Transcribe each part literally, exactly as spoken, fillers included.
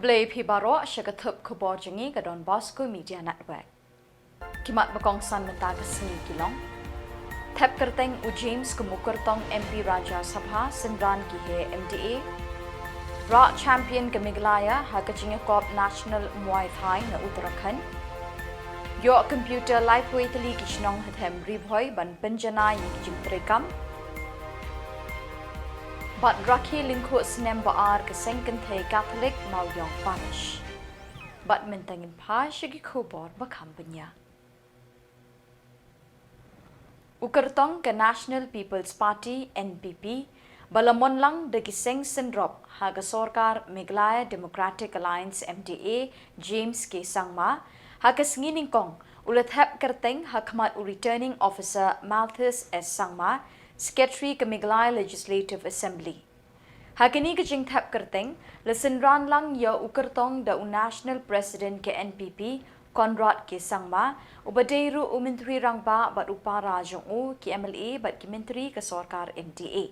Khublei phi baroh sha ka thup khubor jong ngi ka Don Bosco Media Network. Ki mat ba kongsan mynta ka sngi ki long: Thep kyrteng u James kum u kyrtong M P Rajya Sabha, synran ki heh M D A. Rah champion ka Meghalaya ha ka jingïakop National Muay Thai na Uttarakhand. Ïoh computer laiphew tylli ki shnong ha them Ri Bhoi ban pynjanai ïa ki jingtrei kam. Bad rakhe lyngkhuh snem ba ar ka seng kynthei Katholik Mawïong Parish. Bad mynta ngin phai sha ki khubor ba kham bniah. U kyrtong ka National People's Party, N P P, ba la mon lang da ki seng synrop ha ka sorkar Meghalaya Democratic Alliance, M D A, James K Sangma, ha ka sngi nyngkong u la thep kyrteng ha khmat u Returning Officer Malthus S Sangma, Secretary ka Meghalaya Legislative Assembly. Ha kane ka jingthep kyrteng, la synran lang ïa u kyrtong da u National President ka N P P, Conrad K Sangma, uba dei ruh u Myntri Rangbah bad u para jong u, ki M L A bad ki Myntri ka sorkar M D A.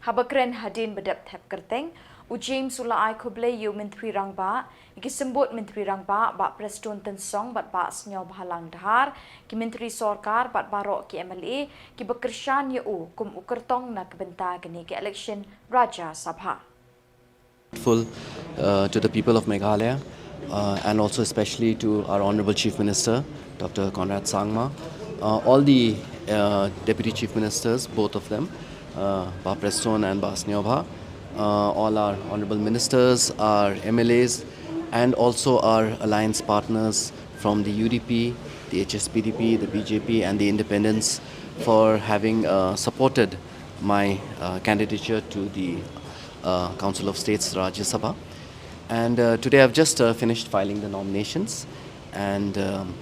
Haba kren hadien ba dep thep kyrteng, u James u la ai khublei ïa u Myntri Rangbah, ïa ki symbud Myntri Rangbah, Bah Prestone Tynsong bad Bah Sniawbhalang Dhar, ki Myntri Sorkar bad baroh ki M L A, kiba kyrshan ïa u kum u kyrtong na ka bynta kane ka election Rajya Sabha. Grateful, uh, to the people of Meghalaya, uh, and also especially to our Honorable Chief Minister, Doctor Conrad Sangma, uh, all the, uh, Deputy Chief Ministers, both of them, uh, Bah Prestone and Bah Sniawbha, uh, all our Honorable Ministers, our M L As, and also our alliance partners from the U D P, the H S P D P, the B J P, and the independents for having, uh, supported my, uh, candidature to the, uh, Council of States Rajya Sabha. And, uh, today I've just, uh, finished filing the nominations, and, um,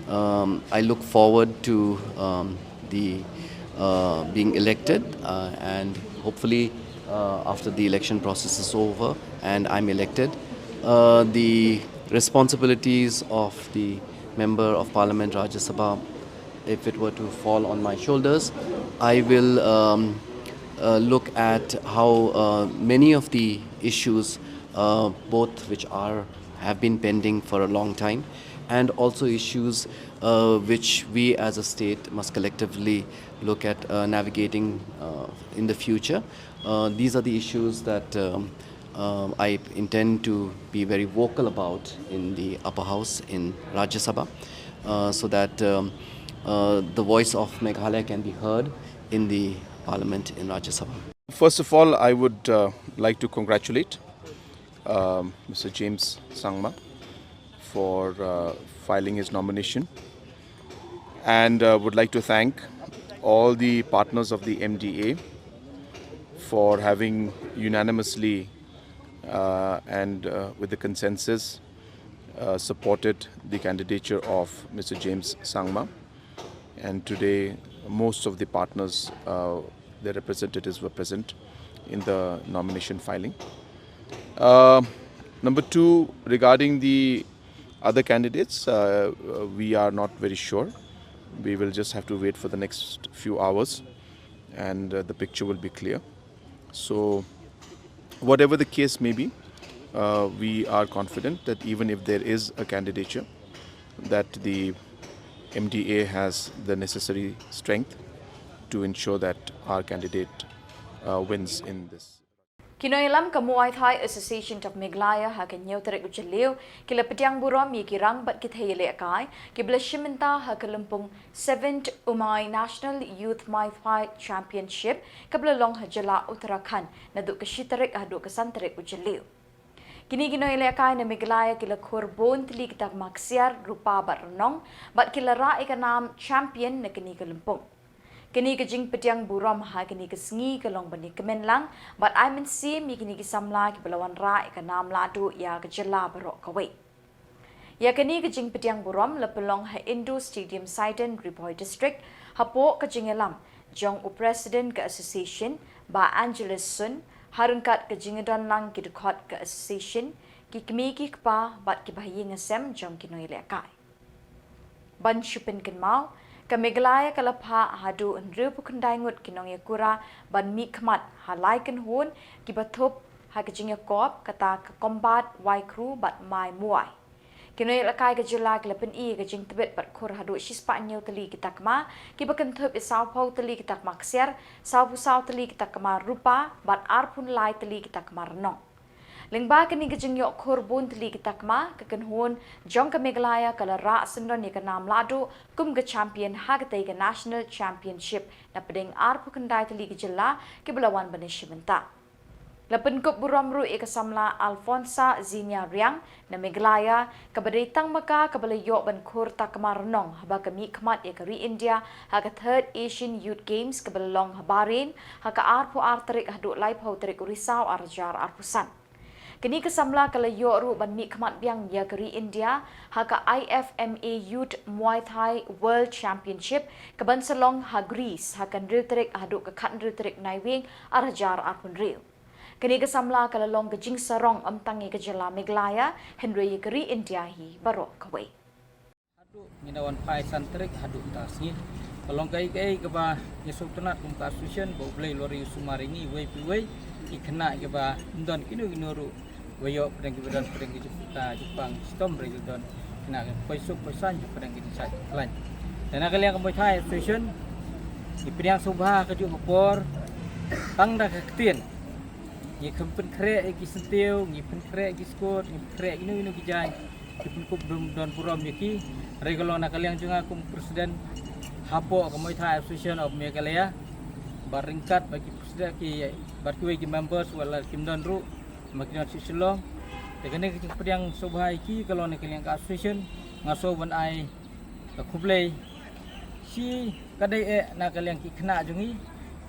um, I look forward to, um, the, uh, being elected, uh, and hopefully, uh, after the election process is over and I'm elected, uh, the responsibilities of the Member of Parliament Rajya Sabha, if it were to fall on my shoulders, I will, um, uh, look at how, uh, many of the issues, uh, both which are, have been pending for a long time, and also issues, uh, which we as a state must collectively look at, uh, navigating, uh, in the future. Uh, these are the issues that, um, um, I intend to be very vocal about in the upper house in Rajya Sabha, uh, so that, um, uh, the voice of Meghalaya can be heard in the parliament in Rajya Sabha. First of all, I would, uh, like to congratulate, um, Mister James Sangma for, uh, filing his nomination, and, uh, would like to thank all the partners of the M D A for having unanimously, uh, and, uh, with the consensus, uh, supported the candidature of Mister James Sangma. And today, most of the partners, uh, their representatives were present in the nomination filing. Uh, number two, regarding the other candidates, uh, uh, we are not very sure. We will just have to wait for the next few hours, and, uh, the picture will be clear. So, whatever the case may be, uh, we are confident that even if there is a candidature, that the M D A has the necessary strength to ensure that our candidate, uh, wins in this. Ki nongïalam ka Muay Thai Association of Meghalaya ha ka hynñiew tarik u Jylliew ki la pdiang burom ïa ki rangbah ki thei ïalehkai kiba la shim bynta ha ka lympung Seventh Umai National Youth Muay Thai Championship kaba la long ha jylla Uttarakhand naduh ka shi tarik haduh ka san tarik u Jylliew. Kine ki nongïalehkai na Meghalaya ki la khur bun tylli ki takma ksiar, rupa bad rnong, bad ki la rah ïa ka nam champion na kane ka lympung. Kane ka jingpdiang burom ha kane ka sngi ka long ban ïakmen lang bad ai mynsiem ïa kine ki samla kiba la wanrah ïa ka nam lahduh ïa ka jylla baroh kawei. Ïa kane ka jingpdiang burom la pynlong ha Indoor Stadium Saiden, Ri Bhoi District, hapoh ka jingïalam jong u President ka Association, Bah Angelus Sun, ha ryngkat ka jingdon lang ki dkhot ka Association, ki kmie ki kpa bad ki bahaïing hasem jong ki nongïalehkai. Ban shu pynkynmaw, ka Meghalaya ka la phah haduh hynriewphew khyndai ngut ki nongïakura ban mihkhmat ha lai kynhun kiba thup ha ka jingïakop kata ka Combat Waikru bad Mai Muai. Ki nongïalehkai ka jylla ki la pyni ka jingtbit bad khur haduh shispah hynñiew tylli ki takma, kiba kynthup ïa sawphew tylli ki takma ksiar, sawphew saw tylli ki takma rupa bad arphew lai tylli ki takma rnong. Lyngba kane ka jingïoh khur bun tylli ki takma, ka kynhun jong ka Meghalaya ka la rah syndon ïa ka nam lahduh kum ka champion ha katei ka National Championship na pdeng arphew khyndai tylli ki jylla kiba la wan ban ïashim bynta. La pynkup burom ruh ïa ka samla Alfonsa Zinia Riang na Meghalaya, kaba dei tang ma ka kaba la ïoh ban khur takma rnong haba ka mihkhmat ïa ka ri India ha ka Third Asian Youth Games kaba la long ha Bahrain ha ka arphew ar tarik haduh laiphew tarik u Risaw arhajar arphew san. Kane ka samla ka la ïoh ruh ban mihkhmat biang ïa ka ri India ha ka I F M A Youth Muay Thai World Championship kaban sa long ha Greece ha ka hynriew tarik haduh ka khathynriew tarik Naiwieng arhajar arphew hynriew. Kane ka samla ka la long ka jingsarong ym tang ïa ka jylla Meghalaya hynrei ïa ka ri India hi baroh kawei. Haduh ngi da wan phai san tarik haduh mynta ka sngi. Ka long kaei kaei kaba ngi sngewtynnat kum ka association ba U Blei u la ri u sumar ïa ngi iwei pa iwei. Ki khynnah kiba ym don kino kino ruh ba ïoh pdeng kiba don pdeng ki jingpang shitom, hynrei ki don khynnah ki poi suk poi saiñ pdeng ki jingshait jingkhlaiñ. Te na ka liang ka Muay Thai Association ngi pdiang sngewbha ha kajuh ka por tang da ka ktien. Ngi khlem pynkhreh ïa ki syntiew, ngi pynkhreh ïa ki skud, ngi pynkhreh ïa kino kino ki jaiñ, ngi pynkup don, don burom ïa ki. Hynrei ka long na ka liang jong nga kum president hapoh ka Muay Thai Association of Meghalaya, bad ryngkat bad ki president ki, bad kiwei ki members wat la kim don ruh, ma ki don sha Shillong. Te kane ka jingpdiang sngewbha ïa ki ka long na ka liang ka association, nga sngew ban ai ka khublei shi kadei eh na ka liang ki khynnah jong ngi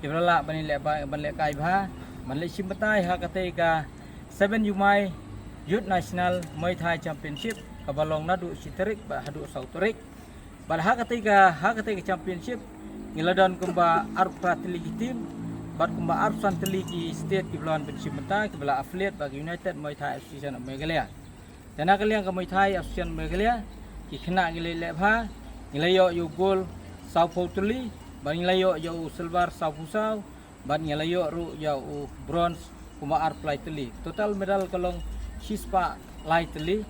kiba la lah ban leh ba, ban lehkai bha, ban leit shim batai ha katei ka Seven Yumai Youth National Muay Thai Championship kaba long naduh shi tarik bad haduh saw tarik. Bad ha katei ka, ha katei ka championship ngi la don kumba arphew phra tylli ki team bad kumba arphew san tylli ki state kiba la wan ban shim bynta, kiba la affiliate bad ka United Muay Thai Association of Meghalaya. Te na ka liang ka Muay Thai Association Meghalaya, ki khynnah ngi la leh bha, ngi la ïoh ïa u gold sawphew tylli, bad ngi la ïoh ïa u silver sawphew saw, bad ngi la ïoh ruh ïa u bronze kumba arphew lai tylli. Total medal ka long shispah lai tylli.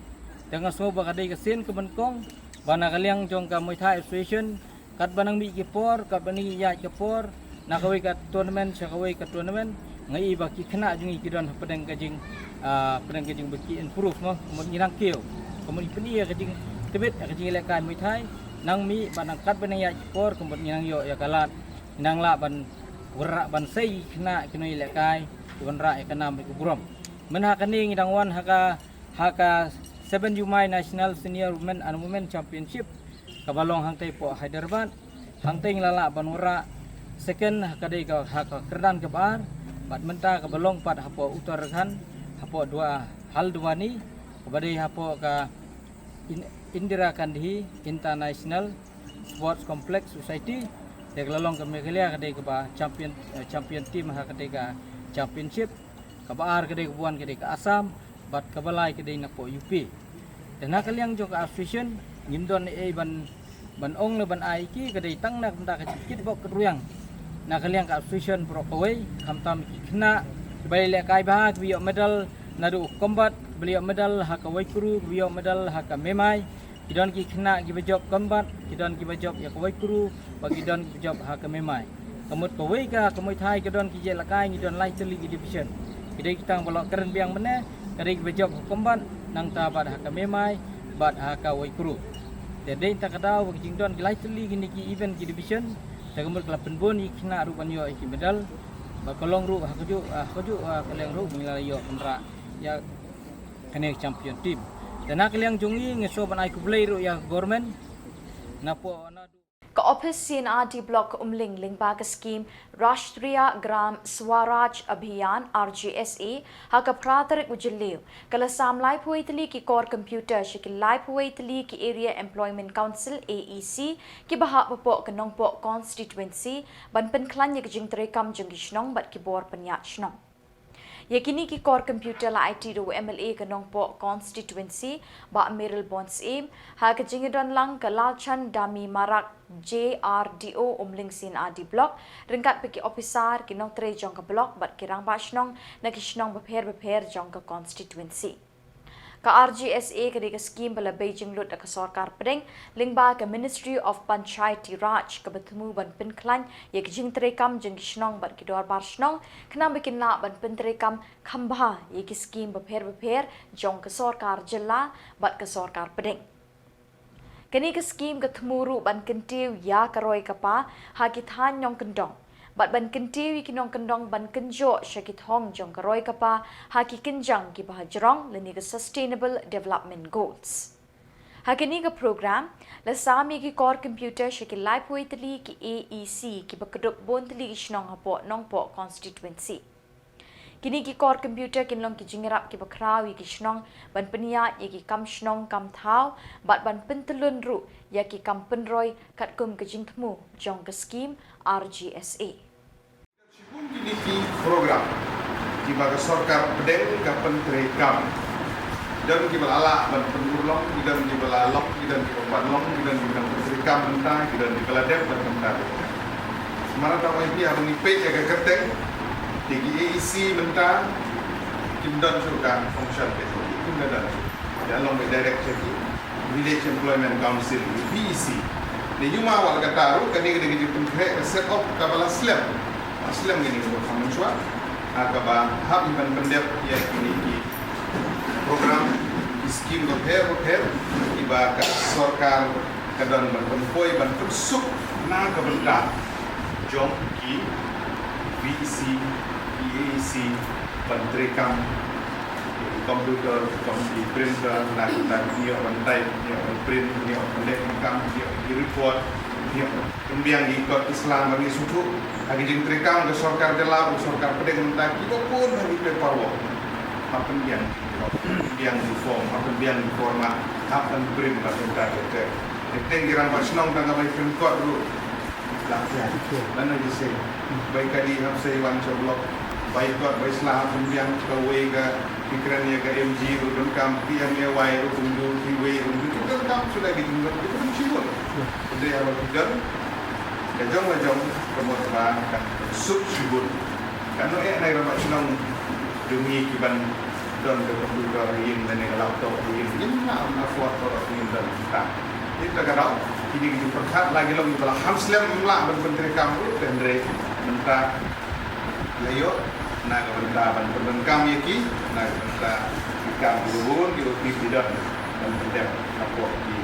Te nga sngew ba ka dei ka sien kaba nyngkong ba na ka liang jong ka Muay Thai Association, katba nang mih ki por, katba nang ïaid ki por na kawei ka tournament sha kawei ka tournament, nga i ba ki khynnah jong ngi ki don hapdeng ka jing, ah, hapdeng ka jing ba ki improve mo, ka mut ngi nang kiew, ka mut ngi pyni ïa ka jingtbit, ïa ka jingïalehkai Muay Thai, nang mih bad nang katba nang ïaid ki por, ka mut ngi nang ïoh ïa ka lad, nang lah ban wanrah ban sei khynnah ki nongïalehkai, ki wanrah ïa ka nam bad ka burom. Mynta ha kane ngi dang wan ha ka ha ka Seven Yumai National Senior Women and Women Championship kaba long hangtei hapoh Hyderabad. Hangtei ngi la lah ban wanrah second ha ka dei ka, ha ka kyrdan kaba ar, bad mynta kaba long pat hapoh Uttarakhand, hapoh Dwa, Haldwani, kaba dei hapoh ka In-, Indira Gandhi International Sports Complex Society. Te ka la long ka Meghalaya ka dei kaba champion, eh, champion team ha ka dei ka championship. Kaba ar ka dei kaba wan ka dei ka Assam, bad kaba lai ka dei napoh U P. Te na ka liang jong ka association ngim don ei ban, ban ong ne ban ai ki, ka dei tang na ka bynta ka jingkitbok kitrwiang na ka liang ka association baroh kawei, khamtam ki khynnah kiba ïalehkai bha, kiba ïoh medal naduh combat, kiba ïoh medal ha ka Waikru, kiba ïoh medal ha ka Meimei. Ki don ki khynnah kiba jop combat, ki don kiba jop ïa ka Waikru, bad ki don kiba jop ha ka Meimei. Ka mut kawei ka, ka Muay Thai ka don ki jingïalehkai, ngi don lai tylli ki division. Ki dei ki tang ba la kren biang mynne, ka dei kiba jop ha combat, nangta bad ha ka Meimei, bad ha ka Waikru. Te dei ta ka daw ba ki jingdon ki lai tylli kine ki event ki division, te ka mut ka la pynbun ïa ki khynnah ruh ban ïoh ïa ki medal. Bad ka long ruh ha kajuh, ha kajuh, ha ka liang ruh ngi la ïoh pynrah ïa kane ka champion team. Te na ka liang jong ngi ngi sngew ban ai khublei ruh ïa ka government napoh na Ka ophis C and R D Block Umling lyngba ka skim Rashtriya Gram Swaraj Abhiyan, R G S A, ha ka phra tarik u Jylliew, ka la sam laiphew wei tylli ki kor computer sha ki laiphew wei tylli ki Area Employment Council, A E C, kiba hap hapoh ka Nongpoh constituency, ban pynkhlaiñ ïa ka jingtrei kam jong ki shnong bad ki bor pynïaid shnong. Ïa kine ki kor computer la aiti da u M L A ka Nongpoh constituency, Bah Mayralborn Syiem, ha ka jingdonlang ka Lalchand Dami Marak, J R D O, Umling C&RD Block, ryngkat bad ki ophisar, ki nongtrei jong ka block bad ki rangbah shnong na ki shnong bapher bapher jong ka constituency. Ka R G S A ka dei ka skhim ba la bei jinglut da ka sorkar pdeng lyngba ka Ministry of Panchayati Raj, kaba thmu ban pynkhlaiñ ïa ka jingtreikam jong ki shnong bad ki dorbar shnong, khnang ba kin lah ban pyntreikam kham bha ïa ki skhim bapher bapher jong ka sorkar jylla bad ka sorkar pdeng. Kane ka skhim ka thmu ruh ban kyntiew ïa ka roi ka par ha ki thaiñ nongkyndong, bad ban kyntiew ïa ki nongkyndong ban kynjoh sha ki thong jong ka roi ka par ha ki kynjang kiba ha jrong lane ka Sustainable Development Goals. Ha kane ka program, la sam ïa ki kor computer sha ki laiphew tylli ki A E C kiba kdup bun tylli ki shnong hapoh Nongpoh constituency. Kine ki kor computer kin long ki jingïarap kiba khraw ïa ki shnong ban pynïaid ïa ki kam shnong kam thaw, bad ban pyntyllun ruh ïa ki kam pynroi katkum ka jingthmu jong ka skhim R G S A. Shibun kine ki program kiba ka sorkar pdeng ka pyntreikam. Don kiba la lah ban pynurlong, ki don kiba la lok, ki don kiba pan long, ki don kiba dang pyntreikam mynta, ki don kiba la dep ban mynta. Namar ta ong ïa phi, haba ngi peit ïa ka kyrteng, te ki A E C mynta kim don shuh ka function, kim don shuh. Ïa long direct sha ki Village Employment Council, V E C. Te ïa ma wat kata ruh, kane ka dei ka jingpynkhreh ka set up kaba la slem. Ba slem kane ka program mynshwa. Ha kaba hap ban pyndep ïa kine ki program, ki skhim bapher bapher kiba ka sorkar ka don ban pynpoi ban pynsuk na ka bynta jong ki V E C, ki A E C, ban treikam ki computer, ki printer, na ka bynta ban type, ban print, ban leh kam, ban report, ban pynbiang ki kot ki sla ba ngi sngewthuh ha ki jingtreikam ka sorkar jylla bad sorkar pdeng mynta, kiba bun ha ki paperwork. Hap pynbiang, pynbiang ki form, hap pynbiang ki format, hap ban print, ban pynbiang ki kot. Te teng ki rangbah shnong tang ka bai print kot ruh. Lah pynbiang. Mano ki sei. Bai kali hap sei wan sha block. Bai kot, bai sla hap pynbiang, kawei ka, ki kren ïa ka M G ruh donkam, P M A Y ruh kumjuh, kiwei ruh kumjuh, donkam suda ki jingmut, ki jingmut shibun. Hynrei haba ki don ka jong ka jong, ka mut ba kan suk shibun. Katno eh na ki rangbah shnong jong ngi kiban don ka computer ha ïing lane ka laptop ha ïing, ngim lah ban afford, ngim don. Te ïa kata ka daw, kine ki jingpyrkhat la ki long kiba la kham slem, ym lah ban pyntreikam ruh, te hynrei mynta la ïoh na ka bynta ban pyndonkam ïa ki, na ka bynta ki kam kiba bun kiba phi phi don ban pyndep hapoh ki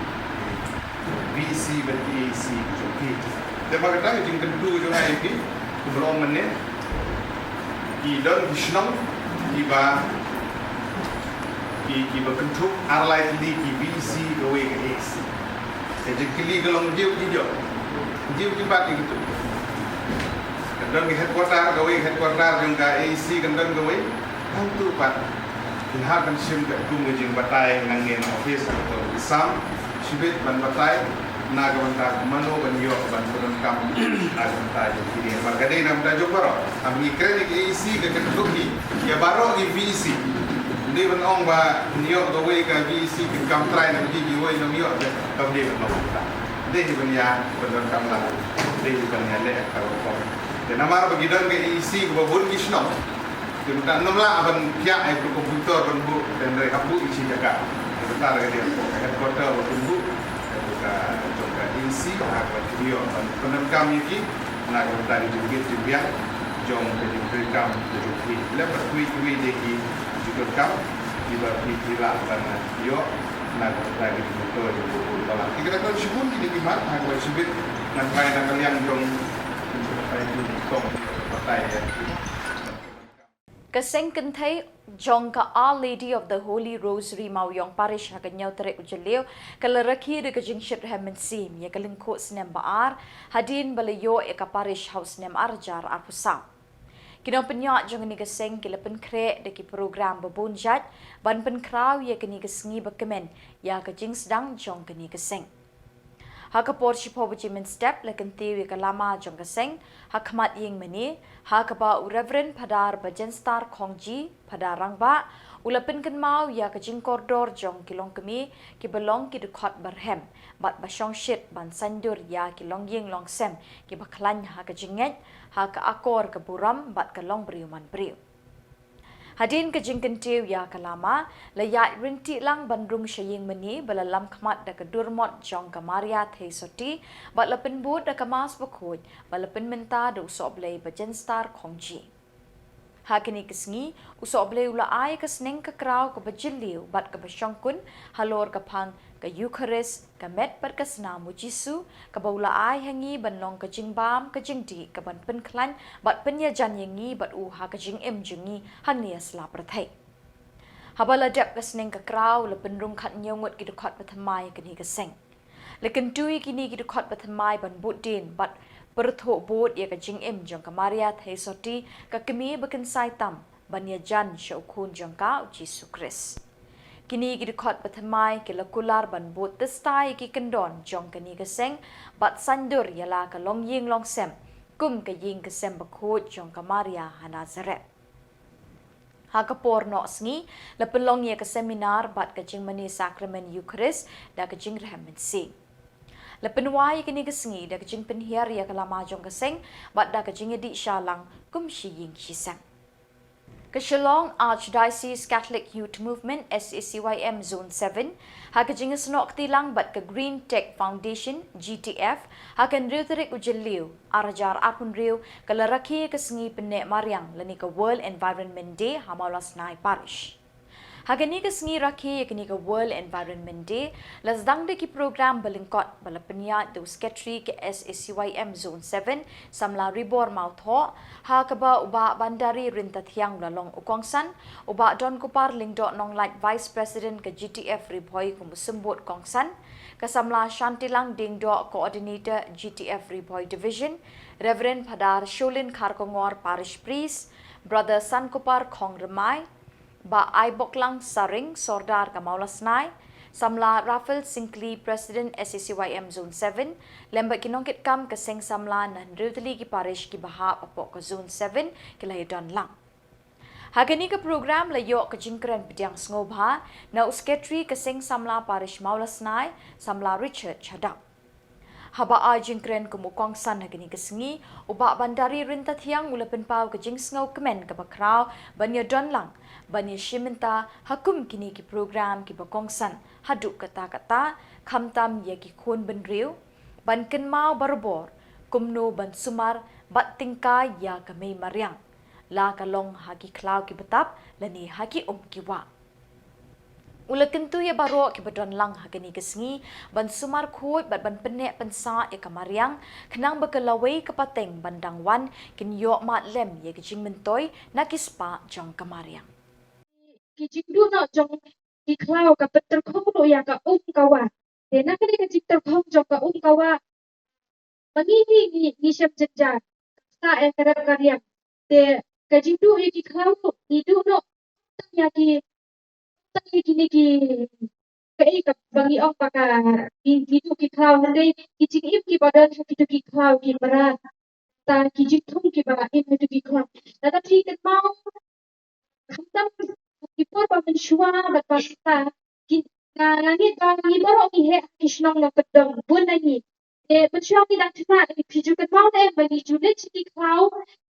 V E C bad ki A E C ki jong phi. Te ba kata ka jingkyntu jong nga ïa phi, kumba la ong mynne, ki don ki shnong kiba, ki, kiba kynthup ar lai tylli ki V E C kawei ka A E C. Ka jingkylli ka long, jia u jia, jia u jia pat ïa kito. Kan don ka headquarter kawei, headquarter jong ka A E C kan don kawei. Hangto pat kin hap ban shim katkum ka jingbatai nangne na office, ka to ki sam shibit ban batai na ka bynta mano ban ïoh ban pyndonkam na ka bynta jong kine. Namar ka dei na ka bynta jong baroh. Haba ngi kren ïa ka A E C ka kynthup ïa baroh ki V E C. Ym dei ban ong ba ngi ïoh kawei ka V E C kin kam trai na ki, kiwei ym ïoh, kam dei ban ong kata. Dei hi ban ïa pyndonkam lang, dei hi ban ïa leh ka rukom. Te namar ba ki don ka A E C kaba bun ki shnong, te mynta ym lah ban thiah ïa ka computer ban buh, te hynrei hap buh ïa shi jaka. Te mynta ka dei ka headquarter ba pynbuh ïa ka jong ka A E C, ha kaba kin ïoh ban pyndonkam ïa ki na ka bynta ka jingbit jingbiang jong ka jingtrei kam ka jong ki. Lem bad kiwei kiwei de ki jingdonkam kiba phi, phi lah ban ïoh na ka bynta ka jingmyntoi jong ka bun balang. Te kita ki don shibun kine ki mat, ha kaba shibit ngan phai na ka liang jong, phai ki tong batai ïa ki. Ka seng kynthei jong ka Our Lady of the Holy Rosary Mawïong Parish ha ka hynñiew tarik u Jylliew ka la rakhe da ka jingshitrhem mynsiem ïa ka lyngkhuh snem ba ar hadien ba la ïoh ïa ka parish ha u snem ar hajar arphew saw. Ki nongpynïaid jong kane ka seng ki la pynkhreh da ki program ba bun jait ban pynkhraw ïa kane ka sngi ba kmen ïa ka jingsdang jong kane ka seng. Ha ka por shiphew baje mynstep la kyntiew ïa ka lama jong ka seng ha khmat ïing mane, ha kaba u Reverend Phadar Bajenstar Khongji, Phadar Rangbah, u la pynkynmaw ïa ka jingkordor jong ki longkmie kiba long ki dkhot barhem bad ba shongshit ban saiñdur ïa ki longïing longsem kiba khlaiñ ha ka jingngeit, ha ka akor ka burom bad ka longbriew manbriew. Hadien ka jingkyntiew ïa ka lama, la ïaid ryntih lang ban rung sha ïing mane ba la lam khmat da ka durmot jong ka Maria Theisotti, bad la pynbud da ka Mass bakhuid ba la pynmynta da u Sohblei Bajenstar Khongji. Ha kane ka sngi, u Sohblei u la ai ka sneng ka kraw kaba jylliew bad kaba shongkun halor ka phang ka Eukharist, ka met bad ka snam u Jisu, kaba u la ai ha ngi ban long ka jingbam ka jingdih kaban pynkhlaiñ bad pynïajan ïa ngi bad u ha ka jingim jong ngi hangne ha sla pyrthei. Haba la dep ka sneng ka kraw, la pynrung khathynñiew ngut ki dkhot bathymmai ha kane ka seng. La kyntu ïa kine ki dkhot bathymmai ban bud dien bad pyrthuh bud ïa ka jingim jong ka Maria Theisotti, ka kmie bakynsai tam ban ïajan sha u khun jong ka u Jisu Khrist. Kine ki dkhot bathymmai ki la kular ban bud tista ïa ki kyndon jong kane ka seng bad saiñdur ïa la ka longïing longsem kum ka ïing ka sem bakhuid jong ka Maria ha Nazareth. Ha ka por noh sngi, la pynlong ïa ka seminar bad ka jingmane Sakramen Eukharist da ka jingrhem mynsiem. La pynwai ïa kane ka sngi da ka jingpynhiar ïa ka lama jong ka seng bad da ka jingïadih shalang kum shi ïing shi sem. Ka Shillong Archdiocese Catholic Youth Movement, S A C Y M Zone seven, ha ka jingïasnoh kti lang bad ka Green Tech Foundation, G T F, ha ka hynriew tarik u Jylliew, ar hajar arphew hynriew, ka la rakhe ïa ka sngi pynneh mariang lane ka World Environment Day ha Mawlasnai Parish. Ha kane ka sngi rakhe ïa kane ka World Environment Day, la sdang da ki program ba lyngkot ba la pynïaid da u Secretary ka S A C Y M Zone seven, Samla Ribor Mawthoh, ha kaba u Bah Bandari Ryntathiang u la long u kongsan, u Bah Donkupar Lyngdoh Nonglait, Vice President ka G T F Ri Bhoi kum u symbud kongsan, ka Samla Shantilang Diengdoh, Coordinator G T F Ri Bhoi Division, Reverend Phadar Sholin Kharkongor, Parish Priest, Brother Sankupar Khongrymai, Bah Aiboklang Saring, Sordar ka Mawlasnai, Samla Raphael Syngkli, President S A C Y M Zone seven, lem bad ki nongkitkam ka seng samla na hynriew tylli ki parish kiba hap hapoh ka Zone seven, ki la ïadon lang. Ha kane ka program la ïoh ka jingkren pdiang sngewbha na u Secretary ka seng samla Parish Mawlasnai, Samla Richard Shadap. Haba ai jingkren kum u kongsan ha kane ka sngi, u Bah Bandari Ryntathiang u la pynpaw ka jingsngewkmen kaba khraw ban ïadon lang, ban ïashim bynta ha kum kine ki program kiba kongsan haduh katta katta, khamtam ïa ki khun bynriew, ban kynmaw barabor kumno ban sumar bad tyngkai ïa ka mei mariang, la ka long ha ki khlaw ki btap lane ha ki um ki wah. U la kyntu ïa baroh kiba don lang ha kane ka sngi ban sumar khuid bad ban pynneh pynsah ïa ka mariang, khnang ba ka lawei ka pateng ban dang wan kin ïoh mad lem ïa ka jingmyntoi na ki spah jong ka mariang. Ki jingduh noh jong ki khlaw ka pyntrkhong ruh ïa ka um ka wah. Te na kane ka jingtrkhong jong ka um ka wah, ma ngi hi ngi, ngi shem jynjar, sa eh ka rep ka riang. Te ka jingduh ïa ki khlaw ruh, ngi duh noh tang ïa ki, tang ïa kine ki, kaei kaba ngi ong ba ka, ngi, ngi duh ki khlaw, hynrei ki jingim kiba don ha kito ki khlaw ki mrad. Tang ki jingthung kiba im ha kito ki khlaw. Lada phi kynmaw, khamtam ki por ba mynshuwa bad ba mynta, ki, nga, nga ngeit ba ngi baroh ngi heh ha ki shnong nongkyndong bun na ngi. Te mynshuwa ngi dang khynnah, ngi, phi ju kynmaw ne em ba ngi ju leit sha ki khlaw,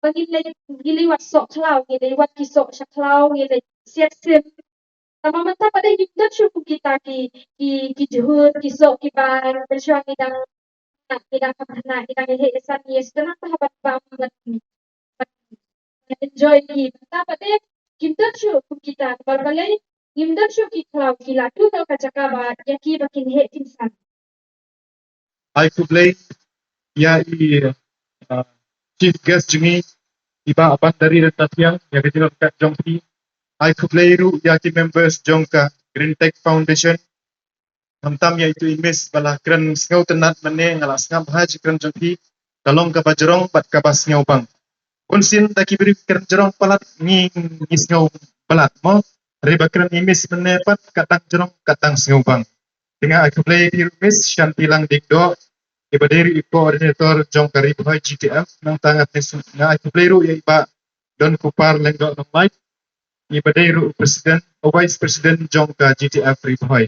ba ngi leit, ngi leit wad soh khlaw, ngi leit wad ki soh sha khlaw, ngi leit siat sim. Tangba mynta pat de ngim don shuh kum kita ki, ki, ki jhur, ki soh, ki bar, mynshuwa ngi dang, ngi dang khynnah, ngi dang heh ïasan, ngi ïa sdang bha bad bam bad, bad enjoy ki. Mynta pat de ngim don shuh kum kita, namar balei, ngim don shuh ki khlaw, ki la duh noh ka jaka ba ïa ki ba kin heh kin san. Ai khublei ïa i, uh, chief guest jong ngi, i Bah Bandari Ryntathiang, ïa ka jingïaid jong phi. Ai khublei ruh ïa ki members jong ka Green Tech Foundation. Khamtam ïa itu i miss ba la kren sngewtynnat mynne, nga la sngap bha jingkren jong phi. Ka long kaba jrong bad kaba sngewbang. Bun sien da ki briew ki kren jrong palat, ngi, ngi sngew palat mo. Hynrei ba kren i miss mynne pat, ka dang jrong, ka dang sngewbang. Te nga ai khublei ïa phi ruh miss, Shantilang Diengdoh, i ba dei ruh i coordinator jong ka Ri Bhoi G T F, nangta nga ai khublei ruh ïa i Bah Don Kupar Lyngdoh Nonglait, i ba dei ruh u president, u vice president jong ka G T F Ri Bhoi.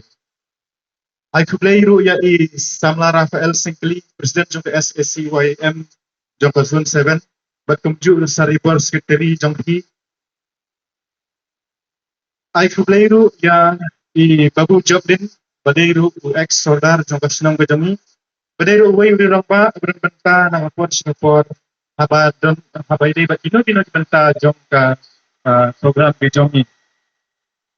Ai khublei ruh ïa i samla Raphael Syngkli, president jong ka S A C Y M jong ka Zone seven, bad kumjuh ruh Saribor, secretary jong phi. Ai khublei ruh ïa i Babu Jobdin, ba dei ruh u ex sordar jong ka shnong ka jong ngi, ba dei ruh uwei u rangbah uba don bynta na ka por sha ka por, haba don, haba ïadei bad kino kino ki bynta jong ka, ah, program ka jong ngi.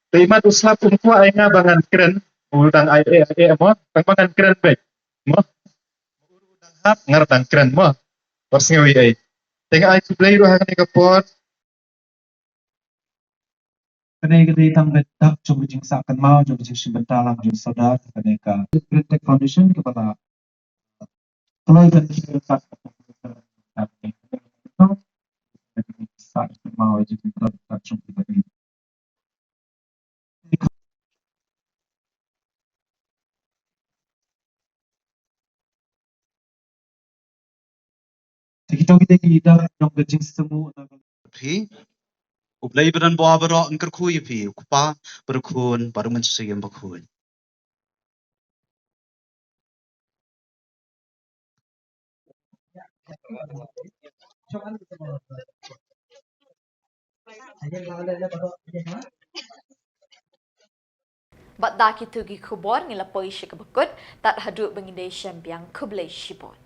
Te i mat u slap um kwah ai nga ba ngan kren, u dang ai eh ai eh mo, tang ba ngan kren beit mo. U dang hap nga ruh dang kren mo. Por sngewbha ei. Te nga ai khublei ruh ha kane ka por. Kane ka dei tang ka dak jong ka jingsah kynmaw jong ka jingshim bynta lang jong sordar, kane ka Great Tech Foundation kaba la kloi ban sah kynmaw jong ka dak jong ka. Te kito ki dei ki dak jong ka jingsngew na ka phi. U Blei ba don bor baroh un kyrkhu ïa phi, u Kpa bad u Khun bad u Mynsiem Bakhuid. Bad da kito ki khubor ngi la poi sha kaba kut, tad haduh ba ngin ïa shem biang, khublei shibun.